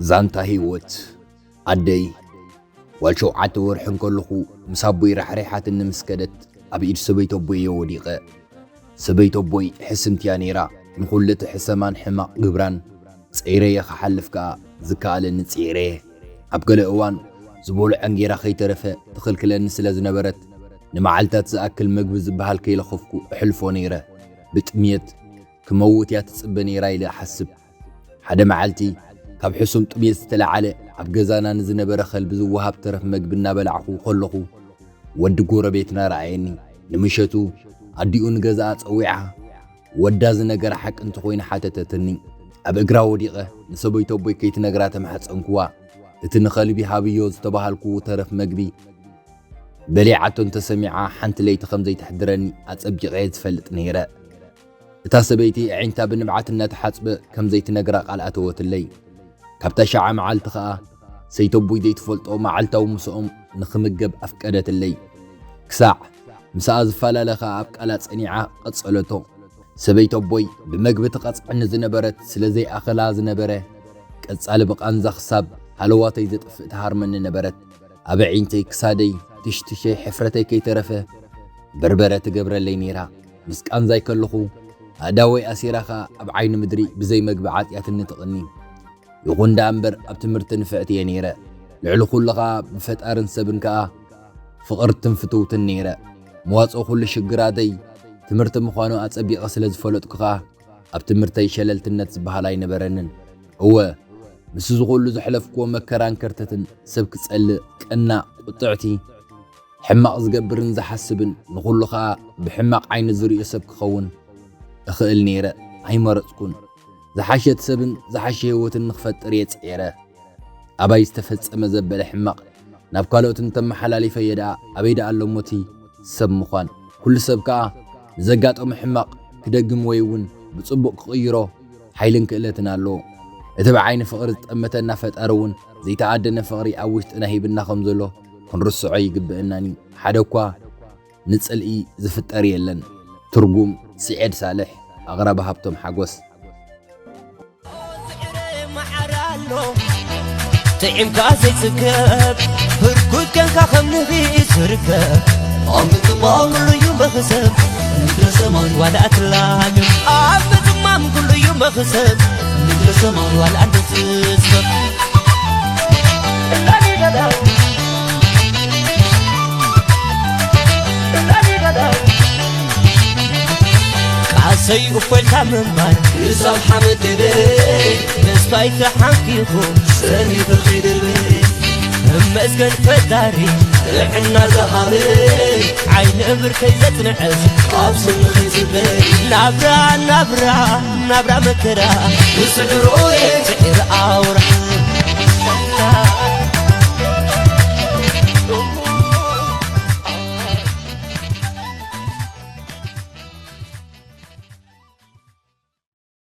ዛንታ ህይወት ኣደይ። ጓል ሸውዓተ ወርሒ እንከለኹ ምስ ኣቦይ ራሕሪሓትኒ ምስ ከደት፣ ኣብ ኢድ ሰበይቶ ኣቦይ እየ ወዲቐ። ሰበይቶ ኣቦይ ሕስምቲ እያ ነይራ። ንኹሉ እቲ ሕሰማን ሕማቕ ግብራን ጸይረየ ክሓልፍ ከኣ ዝከኣለኒ ጽዒረየ። ኣብ ገለ እዋን ዝበልዖ እንጌራ ከይተረፈ ትኽልክለኒ ስለ ዝነበረት፣ ንመዓልታት ዝኣክል መግቢ ዝበሃል ከይለኸፍኩ እሕልፎ ነይረ። ብጥምየት ክመውት እያ ትጽበ ነይራ ኢለ እሓስብ። ሓደ መዓልቲ፣ ካብ ሕሱም ጥሜት ዝተለዓለ፣ ኣብ ገዛና ንዝነበረ ከልቢ ዝወሃብ ተረፍ መግቢ እናበላዕኹ ከለኹ፣ ወዲ ጎረቤትና ረኣየኒ። ንምሸቱ ኣዲኡ ንገዛኣ ጸዊዓ፣ ወዳ ዝነገራ ሓቂ እንተኾይኑ ሓተተትኒ። ኣብ እግራ ወዲቐ፣ ንሰበይቱ ኣቦይ ከይትነግራ ተማሕጸንክዋ። እቲ ንኸልቢ ሃብዮ ዝተባሃልክዎ ተረፍ መግቢ በሊዓቶ እንተሰሚዓ፣ ሓንቲ ለይቲ ከም ዘይተሕድረኒ ኣጸቢቐ እየ ዝፈልጥ ነይረ። እታ ሰበይቲ ኣዒንታ ብንብዓት እናተሓጽበ ከም ዘይትነግራ ቃል ኣተወትለይ። ካብታ ሸዓ መዓልቲ ኸኣ ሰይተቦይ ዘይትፈልጦ መዓልታዊ ምሳኦም ንኽምገብ ኣፍቀደትለይ። ክሳዕ ምስኣ ዝፈላለ ኸኣ ኣብ ቃላ ጸኒዓ ቀጸለቶ። ሰበይተቦይ ብመግቢ ትቐጽዐኒ ዝነበረት ስለ ዘይኣኸላ ዝነበረ ቀጻሊ ብቓንዛ ክሳብ ሃለዋተይ ዘጥፍእ ትሃርመኒ ነበረት። ኣብ ኣዒንተይ ክሳደይ ትሽትሸይ ሕፍረተይ ከይተረፈ በርበረ ትገብረለይ ነይራ። ምስ ቃንዛይ ከለኹ ኣእዳወይ ኣሲራ ኸኣ ኣብ ዓይኒ ምድሪ ብዘይ መግቢ ዓጽያትኒ ትቕኒ። ይኹን ደኣ እምበር ኣብ ትምህርቲ ንፍዕቲ እየ ነይረ። ልዕሊ ኩሉ ኸኣ ብፈጣርን ሰብን ከኣ ፍቕርትን ፍትውትን ነይረ። መዋጽኦ ኩሉ ሽግራተይ ትምህርቲ ምዃኑ ኣጸቢቐ ስለ ዝፈለጥኩ ኸኣ ኣብ ትምህርተይ ሸለልትነት ዝበሃል ኣይነበረንን። እወ፣ ምስዚ ኩሉ ዘሕለፍክዎ መከራን ከርተትን ሰብ ክጸልእ ቀናእ ቁጥዕቲ ሕማቕ ዝገብርን ዝሓስብን ንኹሉ ኸኣ ብሕማቕ ዓይኒ ዝርእዮ ሰብ ክኸውን እኽእል ነይረ። ኣይመረጽኩን። ዝሓሸት ሰብን ዝሓሸ ህይወትን ንኽፈጥር እየ ጽዒረ። ኣባይ ዝተፈጸመ ዘበለ ሕማቕ ናብ ካልኦት እንተመሓላሊፈዮ ደኣ ኣበይ ደኣ ኣሎ ሞቲ ሰብ ምዃን? ኩሉ ሰብ ከኣ ንዘጋጠሞ ሕማቕ ክደግም ወይ እውን ብጽቡቕ ክቕይሮ ሓይልን ክእለትን ኣለዎ። እቲ ብዓይኒ ፍቕሪ ዝጠመተና ፈጣሪ እውን ዘይተኣደነ ፍቕሪ ኣብ ውሽጥና ሂብና ከም ዘሎ ክንርስዖ ይግብእናን እዩ። ሓደ እኳ ንጽልኢ ዝፍጠር የለን። ትርጉም፣ ስዔድ ሳልሕ፣ ኣቕራቢ ሃብቶም ሓጎስ። ጥዒምካ ዘይጽገብ ህርኩት ከንካ ከም ንኺ ዝርከብ ኣብ ምጥማቕ ኩሉ እዩ መኽሰብ ምድረ ሰማይ ዋላ ኣትላገብ ኣብ ምጥማም ኩሉ እዩ መኽሰብ ምድረ ሰማይ ዋላ ኣንተ ትዝፈር ቃሰይ እኮልካ ምንባር ክሳብ ሓመድ ገበይ ተስፋይ ተሓንኪኹ ጸኒሑ ከይድርበይ እመስገን ፈጣሪ ጥዕና ዝሃበይ ዓይነ ብርከይ ዘጽንዐስ ኣብ ስምኺ ዝበይ ናብራ ናብራ ናብራ መከራ ምስድሮየ ጽዒር ኣውራ